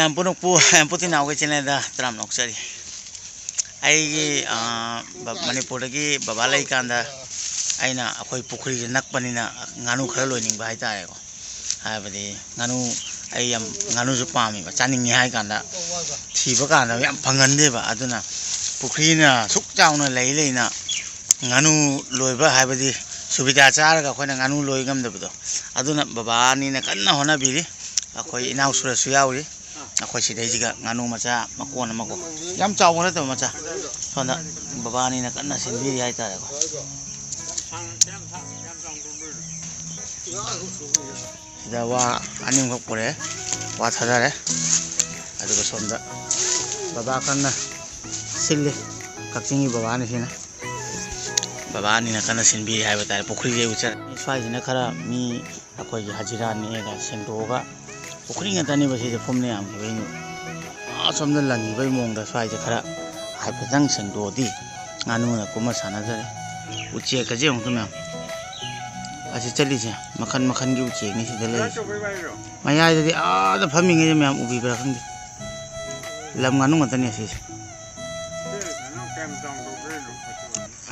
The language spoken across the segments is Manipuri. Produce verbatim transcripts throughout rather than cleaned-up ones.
ꯌꯥꯝ ꯄꯨꯅꯣꯛꯄꯨ, ꯌꯥꯝ ꯄꯣꯠꯇꯤ ꯅꯥꯎꯒꯤ ꯆꯦꯅꯦꯜꯗ ꯇꯔꯥꯝꯅ ꯑꯣꯛꯆꯔꯤ꯫ ꯑꯩꯒꯤ, ꯑ, ꯕ-, ꯃꯅꯤꯄꯨꯔꯗꯒꯤ ꯕꯕꯥ ꯂꯩꯀꯥꯟꯗ ꯑꯩꯅ ꯑꯩꯈꯣꯏ ꯄꯨꯈ꯭ꯔꯤꯁꯦ ꯅꯛꯄꯅꯤꯅ ꯉꯥꯅꯨ ꯈꯔ ꯂꯣꯏꯅꯤꯡꯕ ꯍꯥꯏꯇꯥꯔꯦꯀꯣ꯫ ꯍꯥꯏꯕꯗꯤ ꯉꯥꯅꯨ, ꯑꯩ ꯌꯥꯝ ꯉꯥꯅꯨꯁꯨ ꯄꯥꯝꯃꯦꯕ, ꯆꯥꯅꯤꯡꯉꯦ ꯍꯥꯏ ꯀꯥꯟꯗ ꯊꯤꯕ ꯀꯥꯟꯗ ꯌꯥꯝ ꯐꯪꯒꯟꯗꯦꯕ꯫ ꯑꯗꯨꯅ ꯄꯨꯈ꯭ꯔꯤꯅ ꯁꯨꯛ ꯆꯥꯎꯅ ꯂꯩ ꯂꯩꯅ ꯉꯥꯅꯨ ꯂꯣꯏꯕ ꯍꯥꯏꯕꯗꯤ ꯁꯨꯕꯤꯗꯥ ꯆꯥꯔꯒ ꯑꯩꯈꯣꯏꯅ ꯉꯥꯅꯨ ꯂꯣꯏ ꯉꯝꯗꯕꯗꯣ, ꯑꯗꯨꯅ ꯕꯕꯥ ꯑꯅꯤꯅ ꯀꯟꯅ ꯍꯣꯠꯅꯕꯤꯔꯤ꯫ ꯑꯩꯈꯣꯏ ꯏꯅꯥꯎ ꯁꯨꯔꯖꯁꯨ ꯌꯥꯎꯔꯤ꯫ ꯑꯩꯈꯣꯏ ꯁꯤꯗꯩꯁꯤꯒ ꯉꯥꯅꯨ ꯃꯆꯥ ꯃꯀꯣꯟ ꯑꯃꯀꯣ, ꯌꯥꯝ ꯆꯥꯎꯕ ꯅꯠꯇꯕ ꯃꯆꯥ, ꯁꯣꯝꯗ ꯕꯕꯥꯅꯤꯅ ꯀꯟꯅ ꯁꯤꯟꯕꯤꯔꯤ ꯍꯥꯏꯇꯥꯔꯦꯀꯣ꯫ ꯁꯤꯗ ꯋꯥ ꯑꯅꯤꯃꯨꯛ ꯄꯨꯔꯛꯑꯦ, ꯋꯥ ꯊꯥꯗꯔꯦ꯫ ꯑꯗꯨꯒ ꯁꯣꯝꯗ ꯕꯕꯥ ꯀꯟꯅ ꯁꯤꯜꯂꯤ, ꯀꯛꯆꯤꯡꯒꯤ ꯕꯕꯥꯅꯤ ꯁꯤꯅ꯫ ꯕꯕꯥꯅꯤꯅ ꯀꯟꯅ ꯁꯤꯟꯕꯤꯔꯤ ꯍꯥꯏꯕ ꯇꯥꯔꯦ꯫ ꯄꯨꯈ꯭ꯔꯤꯁꯦ ꯎꯆꯔ-, ꯁ꯭ꯋꯥꯏꯁꯤꯅ ꯈꯔ ꯃꯤ ꯑꯩꯈꯣꯏꯒꯤ ꯍꯖꯤꯔꯥ ꯅꯦꯛꯑꯒ ꯁꯦꯡꯗꯣꯛꯑꯒ, ꯄꯨꯈ꯭ꯔꯤ ꯉꯥꯛꯇꯅꯦꯕ ꯁꯤꯁꯦ ꯐꯨꯝꯅ ꯌꯥꯝꯈꯤꯕꯩꯅꯦꯕ꯫ ꯑꯁꯣꯝꯗ ꯂꯪꯈꯤꯕꯩ ꯃꯑꯣꯡꯗ ꯁ꯭ꯋꯥꯏꯁꯦ ꯈꯔ ꯍꯥꯏꯐꯦꯠꯇꯪ ꯁꯦꯡꯗꯣꯛꯑꯗꯤ ꯉꯥꯅꯨꯅ ꯀꯨꯝꯃ ꯁꯥꯟꯅꯖꯔꯦ꯫ ꯎꯆꯦꯛꯀꯁꯦ ꯑꯃꯨꯛꯇ ꯃꯌꯥꯝ ꯑꯁꯤ ꯆꯠꯂꯤꯁꯦ ꯃꯈꯟ ꯃꯈꯟꯒꯤ ꯎꯆꯦꯛꯅꯤ ꯁꯤꯗ ꯂꯩꯔꯤꯁꯦ꯫ ꯃꯌꯥꯏꯗꯗꯤ ꯑꯥꯗ ꯐꯝꯃꯤꯉꯩꯗ ꯃꯌꯥꯝ ꯎꯕꯤꯕ꯭ꯔꯥ ꯈꯪꯗꯦ꯫ ꯂꯝ ꯉꯥꯅꯨ ꯉꯥꯛꯇꯅꯤ ꯑꯁꯤꯁꯦ꯫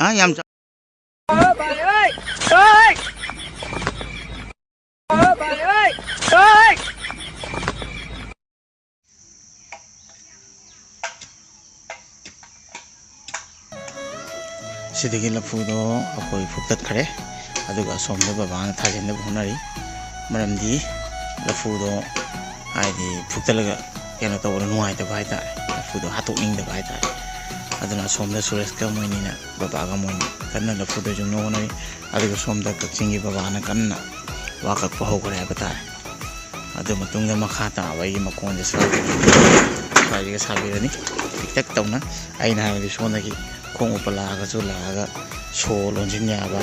ꯑꯥ, ꯌꯥꯝ ꯆꯥꯎ-, ꯁꯤꯗꯒꯤ ꯂꯐꯨꯗꯣ ꯑꯩꯈꯣꯏ ꯐꯨꯛꯇꯠꯈ꯭ꯔꯦ꯫ ꯑꯗꯨꯒ ꯑꯁꯣꯝꯗ ꯕꯕꯥꯅ ꯊꯥꯖꯤꯟꯅꯕ ꯍꯣꯠꯅꯔꯤ꯫ ꯃꯔꯝꯗꯤ ꯂꯐꯨꯗꯣ ꯍꯥꯏꯗꯤ ꯐꯨꯛꯇꯠꯂꯒ ꯀꯩꯅꯣ ꯇꯧꯕꯗꯣ ꯅꯨꯡꯉꯥꯏꯇꯕ ꯍꯥꯏꯇꯥꯔꯦ, ꯂꯐꯨꯗꯣ ꯍꯥꯠꯇꯣꯛꯅꯤꯡꯗꯕ ꯍꯥꯏꯇꯥꯔꯦ꯫ ꯑꯗꯨꯅ ꯑꯁꯣꯝꯗ ꯁꯨꯔꯦꯁꯀ ꯃꯣꯏꯅꯤꯅ, ꯕꯕꯥꯒ ꯃꯣꯏꯅꯤ ꯀꯟꯅ ꯂꯐꯨꯗꯣ ꯌꯨꯡꯅꯕ ꯍꯣꯠꯅꯔꯤ꯫ ꯑꯗꯨꯒ ꯁꯣꯝꯗ ꯀꯛꯆꯤꯡꯒꯤ ꯕꯕꯥꯅ ꯀꯟꯅ ꯋꯥ ꯀꯛꯄ ꯍꯧꯈ꯭ꯔꯦ ꯍꯥꯏꯕ ꯇꯥꯔꯦ꯫ ꯑꯗꯨ ꯃꯇꯨꯡꯗ ꯃꯈꯥ ꯇꯥꯕ ꯑꯩꯒꯤ ꯃꯈꯣꯟꯁꯦ ꯁ꯭ꯋꯥꯏꯗꯒꯤ, ꯁ꯭ꯋꯥꯏꯗꯒꯤ ꯁꯥꯕꯤꯔꯅꯤ꯫ ꯄꯤꯛꯇꯛ ꯇꯧꯅ ꯑꯩꯅ ꯍꯥꯏꯕꯗꯤ ꯁꯣꯝꯗꯒꯤ ꯈꯣꯡ ꯎꯞꯄ ꯂꯥꯛꯑꯒꯁꯨ ꯂꯥꯛꯑꯒ ꯁꯣ ꯂꯣꯟꯁꯤꯟ ꯌꯥꯕ,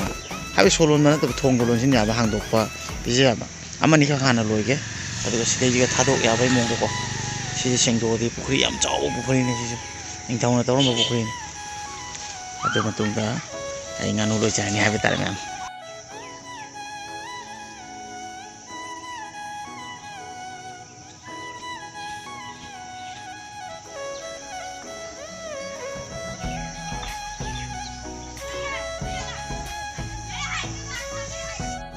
ꯍꯥꯏꯕꯗꯤ ꯁꯣ ꯂꯣꯟꯕ ꯅꯠꯇꯕ ꯊꯣꯡꯗꯣ ꯂꯣꯟꯁꯤꯟ ꯌꯥꯕ, ꯍꯥꯡꯗꯣꯛꯄ ꯄꯤꯖ ꯌꯥꯕ꯫ ꯑꯃꯅꯤꯈꯛ ꯍꯥꯟꯅ ꯂꯣꯏꯒꯦ, ꯑꯗꯨꯒ ꯁꯤꯗꯩꯁꯤꯒ ꯊꯥꯗꯣꯛ ꯌꯥꯕꯒꯤ ꯃꯑꯣꯡꯗꯀꯣ꯫ ꯁꯤꯁꯦ ꯁꯦꯡꯗꯣꯛꯑꯗꯤ ꯄꯨꯈ꯭ꯔꯤ ꯌꯥꯝ ꯆꯥꯎꯕ ꯄꯨꯈ꯭ꯔꯤꯅꯤ ꯁꯤꯁꯨ, ꯅꯤꯡꯊꯧꯅ ꯇꯧꯔꯝꯕ ꯄꯨꯈ꯭ꯔꯤꯅꯤ꯫ ꯑꯗꯨ ꯃꯇꯨꯡꯗ ꯑꯩ ꯉꯥꯅꯨ ꯂꯣꯏꯖꯔꯅꯤ ꯍꯥꯏꯕ ꯇꯥꯔꯦ ꯃꯌꯥꯝ꯫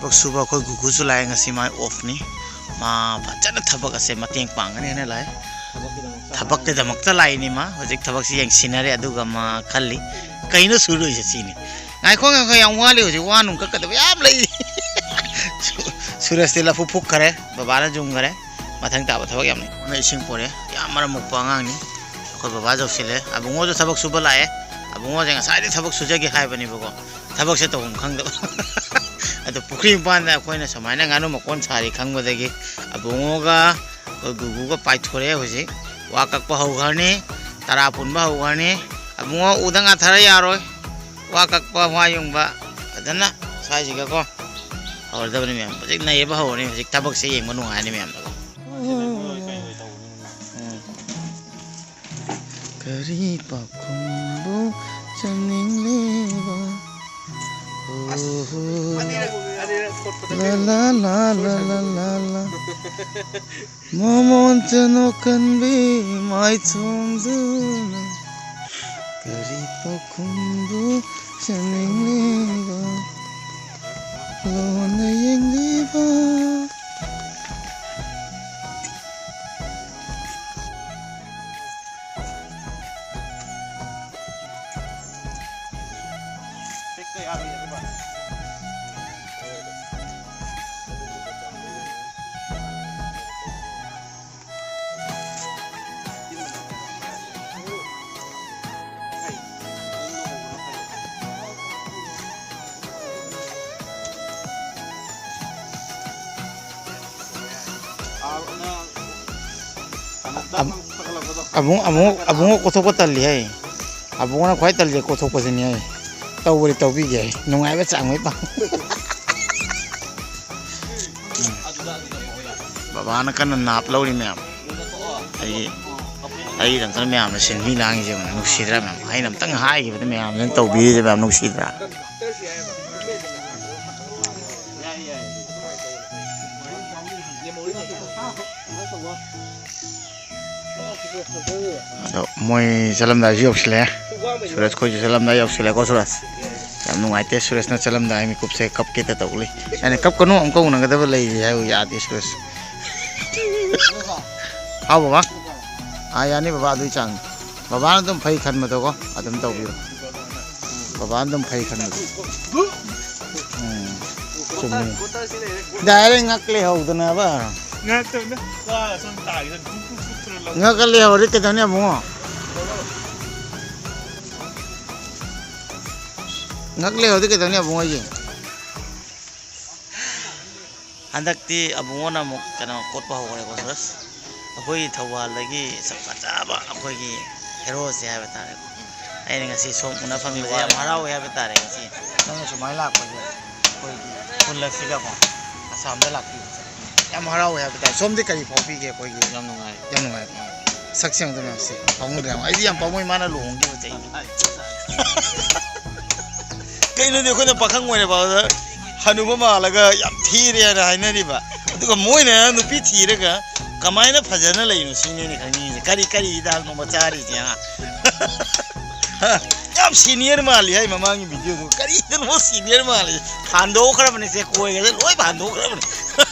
ꯊꯕꯛ ꯁꯨꯕ ꯑꯩꯈꯣꯏ ꯒꯨꯒꯨꯁꯨ ꯂꯥꯛꯑꯦ꯫ ꯉꯁꯤ ꯃꯥ ꯑꯣꯐꯅꯤ꯫ ꯃꯥ ꯐꯖꯅ ꯊꯕꯛ ꯑꯁꯦ ꯃꯇꯦꯡ ꯄꯥꯡꯒꯅꯤ ꯍꯥꯏꯅ ꯂꯥꯛꯑꯦ꯫ ꯊꯕꯛꯀꯤꯗꯃꯛꯇ ꯂꯥꯛꯏꯅꯤ ꯃꯥ꯫ ꯍꯧꯖꯤꯛ ꯊꯕꯛꯁꯤ ꯌꯦꯡꯁꯤꯟꯅꯔꯦ꯫ ꯑꯗꯨꯒ ꯃꯥ ꯈꯜꯂꯤ, "ꯀꯩꯅꯣ ꯁꯨꯗꯣꯏꯁꯦ?" ꯁꯤꯅꯤ꯫ "ꯉꯥꯏꯈꯣ, ꯉꯥꯏꯈꯣ, ꯌꯥꯝ ꯋꯥꯠꯂꯤ꯫ ꯍꯧꯖꯤꯛ ꯋꯥ ꯅꯨꯡ ꯀꯛꯀꯗꯕ ꯌꯥꯝ ꯂꯩ꯫" ꯁꯨ-, ꯁꯨꯔꯖꯇꯤ ꯂꯐꯨ ꯐꯨꯛꯈꯔꯦ꯫ ꯕꯕꯥꯅ ꯌꯨꯡꯈꯔꯦ꯫ ꯃꯊꯪ ꯇꯥꯕ ꯊꯕꯛ ꯌꯥꯝ ꯂꯩ꯫ ꯑꯩꯉꯣꯟꯗ ꯏꯁꯤꯡ ꯄꯣꯔꯛꯑꯦ꯫ ꯌꯥꯝ ꯃꯔꯝ ꯃꯣꯛꯄ ꯑꯉꯥꯡꯅꯤ꯫ ꯑꯩꯈꯣꯏ ꯕꯕꯥ ꯌꯧꯁꯤꯜꯂꯦ꯫ ꯑꯕꯨꯡꯉꯣꯁꯨ ꯊꯕꯛ ꯁꯨꯕ ꯂꯥꯛꯑꯦ꯫ ꯑꯕꯨꯡꯉꯣꯁꯦ ꯉꯁꯥꯏꯗꯩ ꯊꯕꯛ ꯁꯨꯖꯒꯦ ꯍꯥꯏꯕꯅꯦꯕꯀꯣ꯫ ꯊꯕꯛꯁꯦ ꯇꯧꯐꯝ ꯈꯪꯗꯕ꯫ ꯑꯗꯣ ꯄꯨꯈ꯭ꯔꯤ ꯃꯄꯥꯟꯗ ꯑꯩꯈꯣꯏꯅ ꯁꯨꯃꯥꯏꯅ ꯉꯥꯅꯨ ꯃꯀꯣꯟ ꯁꯥꯔꯤ ꯈꯪꯕꯗꯒꯤ ꯑꯕꯨꯡꯉꯣꯒ ꯑꯩꯈꯣꯏ ꯒꯨꯒꯨꯒ ꯄꯥꯏꯊꯣꯔꯛꯑꯦ꯫ ꯍꯧꯖꯤꯛ ꯋꯥ ꯀꯛꯄ ꯍꯧꯈ꯭ꯔꯅꯤ, ꯇꯔꯥ ꯄꯨꯟꯕ ꯍꯧꯈ꯭ꯔꯅꯤ꯫ ꯑꯕꯨꯡꯉꯣ, ꯎꯗ ꯉꯥꯊꯔ ꯌꯥꯔꯣꯏ꯫ ꯋꯥ ꯀꯛꯄ, ꯋꯥ ꯌꯨꯡꯕ ꯐꯖꯅ ꯁ꯭ꯋꯥꯏꯁꯤꯒꯀꯣ ꯍꯧꯔꯗꯕꯅꯤ ꯃꯌꯥꯝ꯫ ꯍꯧꯖꯤꯛ ꯅꯩꯕ ꯍꯧꯔꯅꯤ꯫ ꯍꯧꯖꯤꯛ ꯊꯕꯛꯁꯦ ꯌꯦꯡꯕ ꯅꯨꯡꯉꯥꯏꯔꯅꯤ ꯃꯌꯥꯝꯗꯀꯣ꯫ ꯎꯝ꯫ ꯀꯔꯤ ꯄꯥꯎꯈꯨꯝꯕꯨ ꯆꯟꯅꯤꯡꯂꯤꯕ? ꯑꯣꯍꯣ꯫ ꯂꯥ ꯂꯥ ꯂꯥ ꯂꯥ ꯂꯥ ꯂꯥ꯫ ꯃꯃꯣꯟ ꯆꯅꯣ ꯀꯟꯕꯤ ꯃꯥꯏꯊꯣꯡꯗꯨꯅ ꯀꯔꯤ ꯄꯥꯎꯈꯨꯝꯕꯨ ꯆꯟꯅꯤꯡꯂꯤꯕ? ꯂꯣꯟꯅ ꯌꯦꯡꯂꯤꯕ꯫ ꯑꯕꯨꯡ, ꯑꯕꯨꯡ, ꯑꯕꯨꯡꯉꯣ ꯀꯣꯊꯣꯛꯄ ꯇꯜꯂꯤ ꯍꯥꯏ꯫ ꯑꯕꯨꯡꯉꯣꯅ ꯈ꯭ꯋꯥꯏ ꯇꯜꯂꯤꯁꯦ ꯀꯣꯊꯣꯛꯄꯁꯤꯅꯤ ꯍꯥꯏ꯫ ꯇꯧꯕꯗꯤ ꯇꯧꯕꯤꯒꯦ ꯍꯥꯏ꯫ ꯅꯨꯡꯉꯥꯏꯕ ꯆꯥꯡ ꯃꯩ ꯄꯥꯡ꯫ ꯕꯕꯥꯅ ꯀꯟꯅ ꯅꯥꯞ ꯂꯧꯔꯤ ꯃꯌꯥꯝ꯫ ꯑꯩꯒꯤ, ꯑꯩꯒꯤꯗꯃꯛꯇ ꯃꯌꯥꯝꯅ ꯁꯤꯟꯕꯤ ꯂꯥꯡꯉꯤꯁꯦ ꯌꯦꯡꯉꯨꯅꯦ, ꯅꯨꯡꯁꯤꯗ꯭ꯔꯥ ꯃꯌꯥꯝ? ꯑꯩꯅ ꯑꯝꯇꯪ ꯍꯥꯏꯈꯤꯕꯗ ꯃꯌꯥꯝꯁꯤꯅ ꯇꯧꯕꯤꯔꯤꯁꯦ ꯃꯌꯥꯝ ꯅꯨꯡꯁꯤꯗ꯭ꯔꯥ? ꯑꯗꯣ ꯃꯣꯏ ꯆꯠꯂꯝꯗꯥꯏꯁꯨ ꯌꯧꯁꯤꯜꯂꯛꯑꯦ꯫ ꯁꯨꯔꯖ ꯈꯣꯏꯁꯨ ꯆꯠꯂꯝꯗꯥꯏ ꯌꯧꯁꯤꯜꯂꯦꯀꯣ, ꯁꯨꯔꯖ꯫ ꯌꯥꯝ ꯅꯨꯡꯉꯥꯏꯇꯦ, ꯁꯨꯔꯦꯁꯅ ꯆꯠꯂꯝꯗꯥꯏ ꯃꯤꯀꯨꯞꯁꯦ ꯀꯞꯀꯦ ꯇꯧꯔꯤ꯫ ꯑꯩꯅ, "ꯀꯞꯀꯅꯨ, ꯑꯃꯨꯛꯀ ꯎꯅꯒꯗꯕ ꯂꯩꯔꯤ" ꯍꯥꯏꯌꯨ, ꯌꯥꯗꯦ ꯁꯨꯔꯦꯁ꯫ ꯍꯥꯎ ꯕꯕꯥ꯫ ꯑꯥ, ꯌꯥꯅꯤ ꯕꯕꯥ, ꯑꯗꯨꯏ ꯆꯥꯡꯅꯤ꯫ ꯕꯕꯥꯅ ꯑꯗꯨꯝ ꯐꯩ ꯈꯟꯕꯗꯣꯀꯣ, ꯑꯗꯨꯝ ꯇꯧꯕꯤꯔꯣ꯫ ꯕꯕꯥꯅ ꯑꯗꯨꯝ ꯐꯩ ꯈꯟꯕꯗꯣ꯫ ꯎꯝ, ꯆꯨꯝꯃꯤ꯫ ꯗꯥꯏꯔꯦꯛ ꯉꯛ ꯂꯩꯍꯧꯗꯅꯕ꯫ ꯉꯛꯇꯕꯅ ꯋꯥ ꯁꯨꯝ ꯇꯥꯈꯤꯗꯅ ꯀꯨꯛ ꯀꯨꯛ ꯀꯨꯛ ꯇꯧꯔ ꯂꯧ-꯫ ꯉꯛꯀ ꯂꯩꯍꯧꯔꯗꯤ ꯀꯩꯗꯧꯅꯤ ꯑꯕꯨꯡꯉꯣ? ꯉꯛ ꯂꯩꯍꯧꯔꯗꯤ ꯀꯩꯗꯧꯅꯤ ꯑꯕꯨꯡꯉꯣ ꯑꯩꯒꯤ? ꯍꯟꯗꯛꯇꯤ ꯑꯕꯨꯡꯉꯣꯅ ꯑꯃꯨꯛ ꯀꯩꯅꯣ ꯀꯣꯠꯄ ꯍꯧꯈ꯭ꯔꯦꯀꯣ ꯁꯨꯔꯁ꯫ ꯑꯩꯈꯣꯏꯒꯤ ꯊꯧꯕꯥꯜꯗꯒꯤ ꯁꯛ ꯐꯖꯕ ꯑꯩꯈꯣꯏꯒꯤ ꯍꯦꯔꯣꯁꯦ ꯍꯥꯏꯕ ꯇꯥꯔꯦꯀꯣ꯫ ꯑꯩꯅ ꯉꯁꯤ ꯁꯣꯝ ꯎꯅ ꯐꯪꯕꯁꯦ ꯌꯥꯝ ꯍꯔꯥꯎꯋꯦ ꯍꯥꯏꯕ ꯇꯥꯔꯦ ꯉꯁꯤ꯫ ꯅꯪꯅ ꯁꯨꯃꯥꯏꯅ ꯂꯥꯛꯄꯁꯦ ꯑꯩꯈꯣꯏꯒꯤ ꯈꯨꯜ ꯑꯁꯤꯗꯀꯣ ꯑꯁꯥꯝꯗ ꯂꯥꯛꯄꯤꯕꯁꯦ ꯌꯥꯝ ꯍꯔꯥꯎꯋꯦ ꯍꯥꯏꯕ ꯇꯥꯔꯦ꯫ ꯁꯣꯝꯗꯤ ꯀꯔꯤ ꯐꯥꯎꯕꯤꯒꯦ ꯑꯩꯈꯣꯏꯒꯤ? ꯌꯥꯝ ꯅꯨꯡꯉꯥꯏ꯫ ꯌꯥꯝ ꯅꯨꯡꯉꯥꯏ꯫ ꯁꯛꯁꯦ ꯑꯝꯇ ꯃꯌꯥꯝꯁꯦ ꯄꯥꯝꯃꯨꯗ꯭ꯔꯦ ꯌꯥꯝ꯫ ꯑꯩꯗꯤ ꯌꯥꯝ ꯄꯥꯝꯃꯨꯏ ꯃꯥꯅ ꯂꯨꯍꯣꯡꯈꯤꯕꯁꯦ ꯑꯩꯗꯤ꯫ ꯀꯩꯅꯣꯗꯤ ꯑꯩꯈꯣꯏꯅ ꯄꯥꯈꯪ ꯑꯣꯏꯔꯤꯐꯥꯎꯗ ꯍꯅꯨꯕ ꯃꯥꯜꯂꯒ ꯌꯥꯝ ꯊꯤꯔꯦꯅ ꯍꯥꯏꯅꯔꯤꯕ, ꯑꯗꯨꯒ ꯃꯣꯏꯅ ꯅꯨꯄꯤ ꯊꯤꯔꯒ ꯀꯃꯥꯏꯅ ꯐꯖꯅ ꯂꯩꯅꯣ ꯁꯤꯅꯦꯅ ꯈꯪꯅꯤꯡꯉꯤꯁꯦ꯫ ꯀꯔꯤ ꯀꯔꯤ ꯍꯤꯗꯥꯛꯅꯣꯕ ꯆꯥꯔꯤꯁꯦ, ꯍꯥ? ꯌꯥꯝ ꯁꯤꯅꯤꯌꯔ ꯃꯥꯜꯂꯤ ꯍꯥꯏ ꯃꯃꯥꯡꯒꯤ ꯚꯤꯗꯤꯑꯣꯗꯨ꯫ ꯀꯔꯤꯗꯅꯣ ꯁꯤꯅꯤꯌꯔ ꯃꯥꯜꯂꯤ? ꯍꯟꯗꯣꯛꯈ꯭ꯔꯕꯅꯤ ꯁꯦ, ꯀꯣꯏꯒꯁꯦ ꯂꯣꯏ ꯍꯟꯗꯣꯛꯈ꯭ꯔꯕꯅꯤ꯫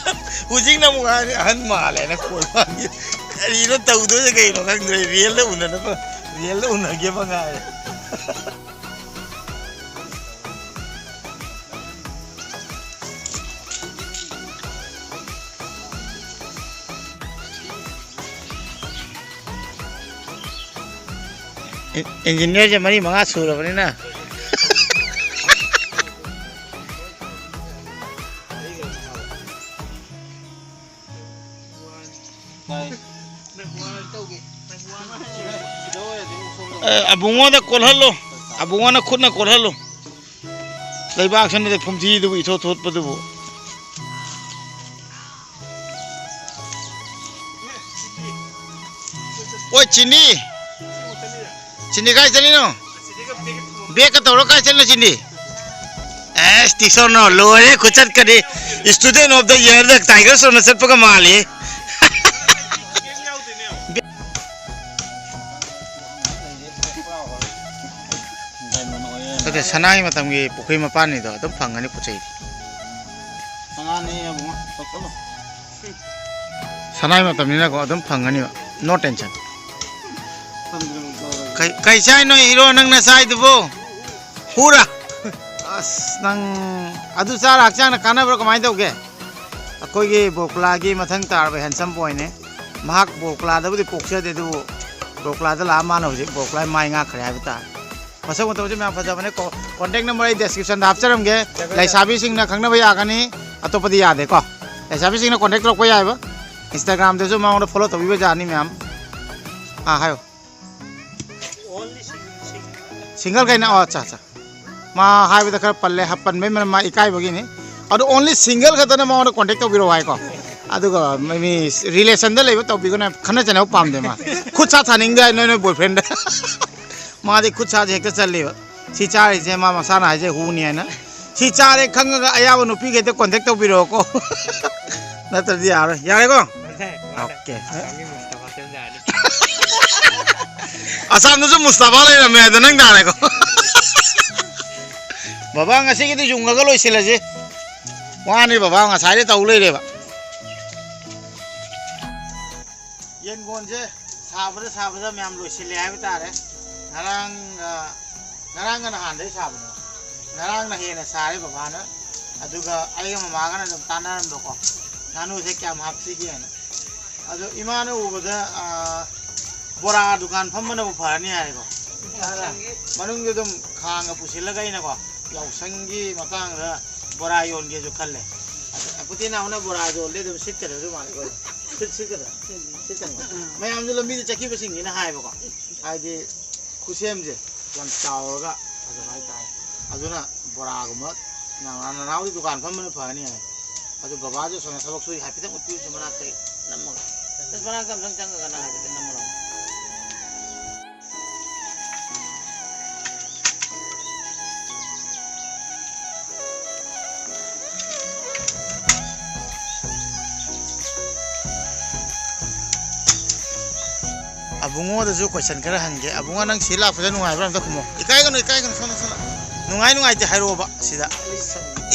ꯍꯧꯖꯤꯛꯅ ꯑꯃꯨꯛ ꯍꯥꯏꯔꯦ ꯑꯍꯟ ꯃꯥꯜꯂꯦꯅ ꯀꯣꯏ ꯃꯥꯟꯒꯤ꯫ ꯀꯔꯤꯅꯣ ꯇꯧꯗꯣꯏꯁꯦ ꯀꯩꯅꯣ ꯈꯪꯗ꯭ꯔꯦ꯫ ꯔꯤꯌꯦꯜꯗ ꯎꯅꯅꯕ, ꯔꯤꯌꯦꯜꯗ ꯎꯅꯒꯦꯕ ꯉꯥꯏꯔꯦ꯫ ꯏꯟ-, ꯏꯟꯖꯤꯅꯤꯌꯔꯁꯦ ꯃꯔꯤ ꯃꯉꯥ ꯁꯨꯔꯕꯅꯤꯅ꯫ ꯑꯦ, ꯑꯕꯨꯡꯉꯣꯗ ꯀꯣꯜꯍꯜꯂꯣ꯫ ꯑꯕꯨꯡꯉꯣꯅ ꯈꯨꯠꯅ ꯀꯣꯜꯍꯜꯂꯣ꯫ ꯂꯩꯕꯥꯛꯁꯤꯅꯗꯤ ꯐꯨꯝꯊꯤꯗꯨꯕꯨ ꯏꯊꯣꯠ ꯊꯣꯠꯄꯗꯨꯕꯨ꯫ ꯑꯣꯏ, ꯆꯤꯅꯤ꯫ ꯆꯤꯅꯤ ꯀꯥꯏ ꯆꯠꯂꯤꯅꯣ? ꯕꯦꯒꯀ ꯇꯧꯔ ꯀꯥꯏ ꯆꯠꯂꯤꯅꯣ ꯆꯤꯅꯤ? ꯑꯦꯁ, ꯇꯤꯁꯣꯔꯅꯣ ꯂꯣꯏꯔꯦ ꯈꯨꯆꯠꯀꯗꯤ꯫ Student of the year ꯗ ꯇꯥꯏꯒꯔ ꯁ꯭ꯔꯣꯐꯅ ꯆꯠꯄꯒ ꯃꯥꯜꯂꯤ꯫ ꯁꯅꯥꯒꯤ ꯃꯇꯝꯒꯤ ꯄꯨꯈ꯭ꯔꯤ ꯃꯄꯥꯟꯅꯤꯗꯣ, ꯑꯗꯨꯝ ꯐꯪꯒꯅꯤ ꯄꯣꯠ ꯆꯩꯗꯤ꯫ ꯁꯅꯥꯅꯦ ꯑꯕꯨꯡꯉꯣ, ꯆꯠꯂꯣ꯫ ꯁꯅꯥꯒꯤ ꯃꯇꯝꯅꯤꯅꯀꯣ, ꯑꯗꯨꯝ ꯐꯪꯒꯅꯤꯕ, no tension꯫ ꯐꯪꯗ꯭ꯔꯕ ꯇꯧꯔꯒ꯫ ꯀꯩ, ꯀꯩ ꯆꯥꯏꯅꯣ ꯍꯤꯔꯣ ꯅꯪꯅ ꯆꯥꯏꯗꯨꯕꯣ? ꯍꯨꯔꯥ? ꯑꯁ, ꯅꯪ ꯑꯗꯨ ꯆꯥꯔ ꯍꯛꯆꯥꯡꯅ ꯀꯥꯟꯅꯕ꯭ꯔꯣ, ꯀꯃꯥꯏꯅ ꯇꯧꯒꯦ? ꯑꯩꯈꯣꯏꯒꯤ ꯕꯣꯀ꯭ꯂꯥꯒꯤ ꯃꯊꯪ ꯇꯥꯔꯕ handsome boyꯅꯦ꯫ ꯃꯍꯥꯛ ꯕꯣꯀ꯭ꯂꯥꯗꯕꯨꯗꯤ ꯄꯣꯛꯆꯗꯦ, ꯑꯗꯨꯕꯨ ꯕꯣꯀ꯭ꯂꯥꯗ ꯂꯥꯛꯑ ꯃꯥꯅ ꯍꯧꯖꯤꯛ ꯕꯣꯀ꯭ꯂꯥꯒꯤ ꯃꯥꯏ ꯉꯥꯛꯈ꯭ꯔꯦ ꯍꯥꯏꯕ ꯇꯥꯔꯦ꯫ ꯃꯁꯛ ꯃꯇꯧꯁꯨ ꯌꯥꯝ ꯐꯖꯕꯅꯦ꯫ ꯀꯣ-, contact number ꯑꯩ descriptionꯗ ꯍꯥꯞꯆꯔꯝꯒꯦ꯫ ꯂꯩꯁꯥꯕꯤꯁꯤꯡꯅ ꯈꯪꯅꯕ ꯌꯥꯒꯅꯤ, ꯑꯇꯣꯞꯄꯗꯤ ꯌꯥꯗꯦꯀꯣ꯫ ꯂꯩꯁꯥꯕꯤꯁꯤꯡꯅ contact ꯇꯧꯔꯛꯄ ꯌꯥꯏꯕ꯫ Instagramꯗꯁꯨ ꯃꯉꯣꯟꯗ follow ꯇꯧꯕꯤꯕ ꯌꯥꯅꯤ ꯃꯌꯥꯝ꯫ ꯑꯥ, ꯍꯥꯏꯌꯣ꯫ Single ꯀꯩꯅꯣ? ꯑꯣ, ꯑꯠꯆꯥ, ꯑꯠꯆꯥ꯫ ꯃꯥ ꯍꯥꯏꯕꯗ ꯈꯔ ꯄꯜꯂꯦ, ꯍ-, ꯄꯟꯕꯩ ꯃꯔꯝ ꯃꯥ ꯏꯀꯥꯏꯕꯒꯤꯅꯤ꯫ ꯑꯗꯣ only single ꯈꯛꯇꯅ ꯃꯉꯣꯟꯗ contact ꯇꯧꯕꯤꯔꯛꯑꯣ ꯍꯥꯏꯀꯣ꯫ ꯑꯗꯨꯒ ꯃꯤ relationꯗ ꯂꯩꯕ ꯇꯧꯕꯤꯒꯅꯨ, ꯈꯠꯅ ꯆꯩꯅꯕ ꯄꯥꯝꯗꯦ ꯃꯥ꯫ ꯈꯨꯠ ꯁꯥ ꯊꯥꯅꯤꯡꯗꯦ ꯍꯥꯏ ꯅꯣꯏ, ꯅꯣꯏ boyfriendꯗ꯫ ꯃꯥꯗꯤ ꯈꯨꯠ ꯁꯥꯁꯦ ꯍꯦꯛꯇ ꯆꯜꯂꯦꯕ꯫ ꯁꯤ ꯆꯥꯔꯤꯁꯦ ꯃꯥ ꯃꯁꯥꯅ ꯍꯥꯏꯖꯩ ꯍꯨꯅꯤ ꯍꯥꯏꯅ꯫ ꯁꯤ ꯆꯥꯔꯦ ꯈꯪꯉꯒ ꯑꯌꯥꯕ ꯅꯨꯄꯤꯈꯩꯗ contact ꯇꯧꯕꯤꯔꯛꯑꯣꯀꯣ꯫ ꯅꯠꯇ꯭ꯔꯗꯤ ꯌꯥꯔꯣꯏ꯫ ꯌꯥꯔꯦꯀꯣ? ꯃꯥꯅꯦ꯫ OK꯫ ꯑꯁꯥꯝꯒꯤ ꯃꯨꯁꯇꯐꯥ ꯁꯦꯝꯖꯔꯅꯤ꯫ ꯑꯁꯥꯝꯗꯁꯨ ꯃꯨꯁꯇꯐꯥ ꯂꯩꯔꯝꯃꯦ ꯍꯥꯏꯗꯣ ꯅꯪ ꯇꯥꯔꯦꯀꯣ꯫ ꯕꯕꯥ, ꯉꯁꯤꯒꯤꯗꯤ ꯌꯨꯡꯉꯒ ꯂꯣꯏꯁꯤꯜꯂꯁꯤ꯫ ꯋꯥꯅꯤ ꯕꯕꯥ, ꯉꯁꯥꯏꯗꯩ ꯇꯧ ꯂꯩꯔꯦꯕ꯫ ꯌꯦꯟꯒꯣꯟꯁꯦ ꯁꯥꯕꯗ ꯁꯥꯕꯗ ꯃꯌꯥꯝ ꯂꯣꯏꯁꯤꯜꯂꯦ ꯍꯥꯏꯕ ꯇꯥꯔꯦ꯫ ꯉꯔꯥꯡ, ꯑ, ꯉꯔꯥꯡꯒ ꯅꯍꯥꯟꯗꯩ ꯁꯥꯕꯅꯦ꯫ ꯉꯔꯥꯡꯅ ꯍꯦꯟꯅ ꯁꯥꯔꯦ ꯕꯕꯥꯅ꯫ ꯑꯗꯨꯒ ꯑꯩꯒ ꯃꯃꯥꯒꯅ ꯑꯗꯨꯝ ꯇꯥꯟꯅꯔꯝꯕꯀꯣ, ꯉꯥꯅꯨꯁꯦ ꯀꯌꯥꯝ ꯍꯥꯞꯁꯤꯒꯦꯅ꯫ ꯑꯗꯣ ꯏꯃꯥꯅ ꯎꯕꯗ, ꯑ, ꯕꯣꯔꯥ ꯗꯨꯀꯥꯟ ꯐꯝꯕꯅꯕꯨ ꯐꯔꯅꯤ ꯍꯥꯏꯔꯦꯀꯣ꯫ ꯃꯅꯨꯡꯗ ꯑꯗꯨꯝ ꯈꯥꯡꯒ ꯄꯨꯁꯤꯜꯂꯒ ꯑꯩꯅꯀꯣ, ꯌꯥꯎꯁꯪꯒꯤ ꯃꯇꯥꯡꯗ ꯕꯣꯔꯥ ꯌꯣꯟꯒꯦꯁꯨ ꯈꯜꯂꯦ꯫ ꯑꯗꯣ ꯑꯄꯨꯇꯤ ꯅꯥꯎꯅ ꯕꯣꯔꯥ ꯌꯣꯜꯂꯦ ꯑꯗꯨꯝ ꯁꯤꯠꯀꯗꯕꯁꯨ ꯃꯥꯜꯂꯦꯀꯣ꯫ ꯁꯤꯠ-, ꯁꯤꯠꯀꯗ꯭ꯔꯥ? ꯁꯤꯠꯀꯅꯤ꯫ ꯃꯌꯥꯝꯁꯨ ꯂꯝꯕꯤꯗ ꯆꯠꯈꯤꯕꯁꯤꯡꯁꯤꯅ ꯍꯥꯏꯕꯀꯣ, ꯍꯥꯏꯗꯤ ꯈꯨꯠꯁꯦꯝꯁꯦ ꯌꯥꯝ ꯆꯥꯎꯔꯒ ꯐꯖꯕ ꯍꯥꯏꯇꯥꯔꯦ꯫ ꯑꯗꯨꯅ ꯕꯣꯔꯥꯒꯨꯝꯕ ꯅꯅꯥꯎ-, ꯅꯅꯥꯎꯗꯤ ꯗꯨꯀꯥꯟ ꯐꯝꯕꯅ ꯐꯔꯅꯤ ꯍꯥꯏ꯫ ꯑꯗꯨ ꯕꯕꯥꯁꯨ ꯑꯁꯣꯝꯗ ꯊꯕꯛ ꯁꯨꯔꯤ, ꯍꯥꯏꯐꯦꯠꯇꯪ ꯎꯠꯄꯤꯌꯨꯁꯦ ꯃꯅꯥꯛꯇꯩ ꯅꯝꯃꯒ꯫ ꯑꯁ, ꯃꯅꯥꯛꯇ ꯑꯝꯇꯪ ꯆꯪꯉꯒ ꯅꯪ ꯍꯥꯏꯐꯦꯠꯇꯪ ꯅꯝꯃꯨ ꯂꯥꯎ꯫ ꯑꯕꯨꯡꯉꯣꯗꯁꯨ question ꯈꯔ ꯍꯪꯒꯦ꯫ ꯑꯕꯨꯡꯉꯣ, ꯅꯪ ꯁꯤ ꯂꯥꯛꯄꯁꯦ ꯅꯨꯡꯉꯥꯏꯕ꯭ꯔꯥ? ꯑꯝꯇ ꯈꯨꯝꯃꯣ꯫ ꯏꯀꯥꯏꯒꯅꯨ, ꯏꯀꯥꯏꯒꯅꯨ, ꯁꯣꯝꯗ, ꯁꯣꯝꯗ꯫ ꯅꯨꯡꯉꯥꯏ ꯅꯨꯡꯉꯥꯏꯇꯦ ꯍꯥꯏꯔꯛꯑꯣꯕ ꯁꯤꯗ꯫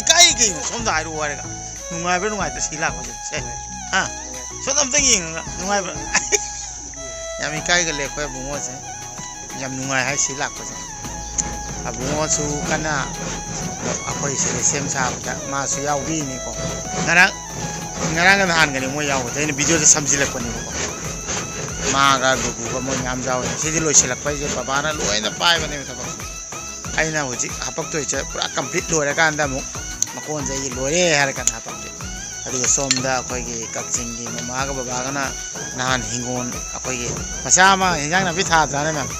ꯏꯀꯥꯏ ꯀꯩꯅꯣ? ꯁꯣꯝꯗ ꯍꯥꯏꯔꯛꯑꯣ ꯍꯥꯏꯔꯒ꯫ ꯅꯨꯡꯉꯥꯏꯕ꯭ꯔꯥ ꯅꯨꯡꯉꯥꯏꯇ ꯁꯤ ꯂꯥꯛꯄꯁꯦ? ꯁꯦ꯫ ꯍꯥ? ꯁꯣꯝꯗ ꯑꯝꯇꯪ ꯌꯦꯡꯉꯒ ꯅꯨꯡꯉꯥꯏꯕ꯭ꯔꯥ? ꯌꯥꯝ ꯏꯀꯥꯏꯒꯜꯂꯦ ꯑꯩꯈꯣꯏ ꯑꯕꯨꯡꯉꯣꯁꯦ꯫ ꯌꯥꯝ ꯅꯨꯡꯉꯥꯏ ꯍꯥꯏ ꯁꯤ ꯂꯥꯛꯄꯁꯦ꯫ ꯑꯕꯨꯡꯉꯣꯁꯨ ꯀꯟꯅ ꯑꯩꯈꯣꯏ ꯁꯤꯗ ꯁꯦꯝ ꯁꯥꯕꯗ ꯃꯥꯁꯨ ꯌꯥꯎꯕꯤꯅꯤꯀꯣ꯫ ꯉꯔꯥꯡ, ꯉꯔꯥꯡꯒ ꯅꯍꯥꯟꯒꯅꯤ ꯃꯣꯏ ꯌꯥꯎꯕꯗ ꯑꯩꯅ ꯚꯤꯗꯤꯑꯣꯗ ꯁꯝꯖꯤꯜꯂꯛꯄꯅꯦꯕꯀꯣ꯫ ꯃꯥꯒ ꯒꯨꯒꯨꯒ ꯃꯣꯏ ꯃꯌꯥꯝ ꯌꯥꯎꯋꯦ꯫ ꯁꯤꯗꯤ ꯂꯣꯏꯁꯤꯜꯂꯛꯄ ꯍꯥꯏꯁꯦ ꯕꯕꯥꯅ ꯂꯣꯏꯅ ꯄꯥꯏꯕꯅꯦꯕ ꯊꯕꯛꯁꯦ꯫ ꯑꯩꯅ ꯍꯧꯖꯤꯛ ꯍꯥꯄꯛꯇꯣꯏꯁꯦ ꯄꯨꯔꯥ ꯀꯝꯄ꯭ꯂꯤꯠ ꯂꯣꯏꯔꯀꯥꯟꯗ ꯑꯃꯨꯛ ꯃꯀꯣꯟꯁꯦ ꯑꯩꯒꯤ ꯂꯣꯏꯔꯦ ꯍꯥꯏꯔ ꯀꯥꯟꯗ ꯍꯥꯄꯛꯀꯦ꯫ ꯑꯗꯨꯒ ꯁꯣꯝꯗ ꯑꯩꯈꯣꯏꯒꯤ ꯀꯛꯆꯤꯡꯒꯤ ꯃꯃꯥꯒ ꯕꯕꯥꯒꯅ ꯅꯍꯥꯟ ꯍꯤꯡꯒꯣꯜ ꯑꯩꯈꯣꯏꯒꯤ ꯃꯆꯥ ꯑꯃ ꯍꯤꯟꯖꯥꯡ ꯅꯥꯄꯤ ꯊꯥꯗ꯭ꯔꯥꯅꯦ ꯃꯌꯥꯝ,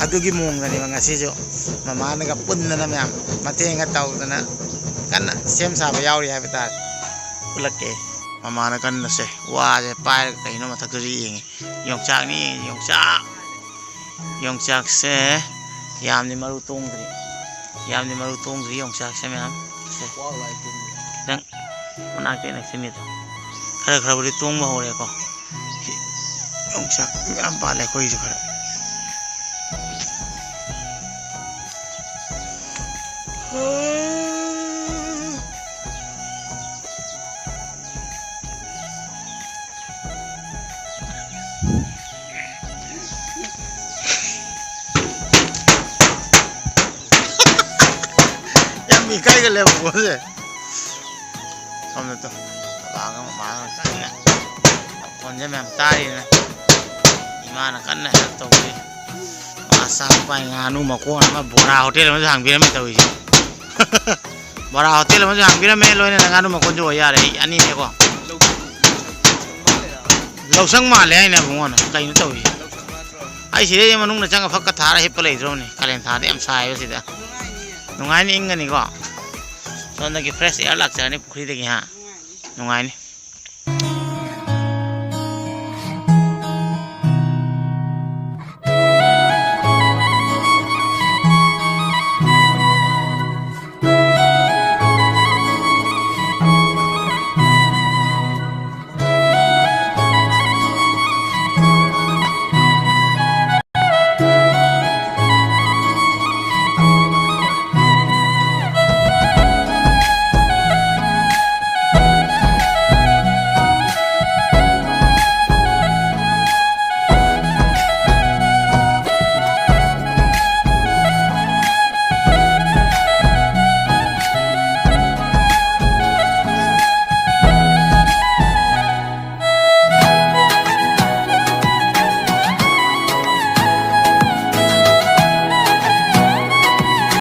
ꯑꯗꯨꯒꯤ ꯃꯑꯣꯡꯗꯅꯦꯕ ꯉꯁꯤꯁꯨ ꯃꯃꯥꯅꯒ ꯄꯨꯟꯗꯅ ꯃꯌꯥꯝ ꯃꯇꯦꯡꯒ ꯇꯧꯗꯅ ꯀꯟꯅ ꯁꯦꯝ ꯁꯥꯕ ꯌꯥꯎꯔꯤ ꯍꯥꯏꯕ ꯇꯥꯔꯦ꯫ ꯎꯠꯂꯛꯀꯦ꯫ ꯃꯃꯥꯅ ꯀꯟꯅꯁꯦ ꯋꯥꯁꯦ ꯄꯥꯏꯔꯒ ꯀꯩꯅꯣ ꯃꯊꯛꯇꯁꯨ ꯌꯦꯡꯉꯤ꯫ ꯌꯣꯡꯆꯥꯛꯅꯤ, ꯌꯣꯡꯆꯥꯛ꯫ ꯌꯣꯡꯆꯥꯛꯁꯦ ꯌꯥꯝꯗꯤ ꯃꯔꯨ ꯇꯣꯡꯗ꯭ꯔꯤ꯫ ꯌꯥꯝꯗꯤ ꯃꯔꯨ ꯇꯣꯡꯗ꯭ꯔꯤ ꯌꯣꯡꯆꯥꯛꯁꯦ ꯃꯌꯥꯝ꯫ ꯁꯦ꯫ ꯈꯤꯇꯪ ꯃꯅꯥꯛꯇ ꯅꯛꯁꯤꯟꯒꯦ ꯇꯧ꯫ ꯈꯔ ꯈꯔꯕꯨꯗꯤ ꯇꯣꯡꯕ ꯍꯧꯔꯦꯀꯣ꯫ ꯁꯤ ꯌꯣꯡꯆꯥꯛ ꯃꯌꯥꯝ ꯄꯥꯜꯂꯦ ꯑꯩꯈꯣꯏꯒꯤꯁꯨ ꯈꯔ꯫ ꯌꯥꯝ ꯏꯀꯥꯏꯒꯜꯂꯦ ꯕꯣꯜꯁꯦ꯫ ꯁꯣꯝꯗ ꯇꯣ꯫ ꯕꯕꯥꯒ ꯃꯃꯥꯒ ꯀꯟꯅ ꯃꯈꯣꯟꯁꯦ ꯃꯌꯥꯝ ꯇꯥꯔꯤꯅ꯫ ꯏꯃꯥꯅ ꯀꯟꯅ ꯍꯦꯜꯞ ꯇꯧꯕꯤ꯫ ꯃꯥ ꯆꯥꯛ ꯄꯥꯏ ꯉꯥꯅꯨ ꯃꯀꯣꯟ ꯑꯃ ꯕꯣꯔꯥ ꯍꯣꯇꯦꯜ ꯑꯃꯁꯨ ꯍꯥꯡꯕꯤꯔꯝꯃꯤ ꯇꯧꯔꯤꯁꯦ꯫ ꯕꯣꯔꯥ ꯍꯣꯇꯦꯜ ꯑꯃꯁꯨ ꯍꯥꯡꯕꯤꯔꯝꯃꯦ, ꯂꯣꯏꯅꯅ ꯉꯥꯅꯨ ꯃꯀꯣꯟꯁꯨ ꯑꯣꯏ ꯌꯥꯔꯦ꯫ ꯑꯩ ꯑꯅꯤꯅꯦꯀꯣ꯫ ꯂꯧꯁꯪ ꯃꯥꯜꯂꯦ ꯍꯥꯏꯅꯦ ꯑꯕꯨꯡꯉꯣꯅ꯫ ꯀꯩꯅꯣ ꯇꯧꯔꯤꯁꯦ? ꯑꯩ ꯁꯤꯗꯩ ꯃꯅꯨꯡꯗ ꯆꯪꯉ ꯐꯛꯀ ꯊꯥꯔ ꯍꯤꯞꯄ ꯂꯩꯗ꯭ꯔꯣꯕꯅꯤ꯫ ꯀꯥꯂꯦꯟ ꯊꯥꯗ ꯌꯥꯝ ꯁꯥꯏꯕ ꯁꯤꯗ꯫ ꯅꯨꯡꯉꯥꯏꯅꯤ, ꯏꯪꯒꯅꯤꯀꯣ꯫ ꯁꯣꯝꯗꯒꯤ ꯐ꯭ꯔꯦꯁ ꯑꯦꯌꯥꯔ ꯂꯥꯛꯆꯔꯅꯤ ꯄꯨꯈ꯭ꯔꯤꯗꯒꯤ, ꯍꯥ? ꯅꯨꯡꯉꯥꯏꯅꯤ꯫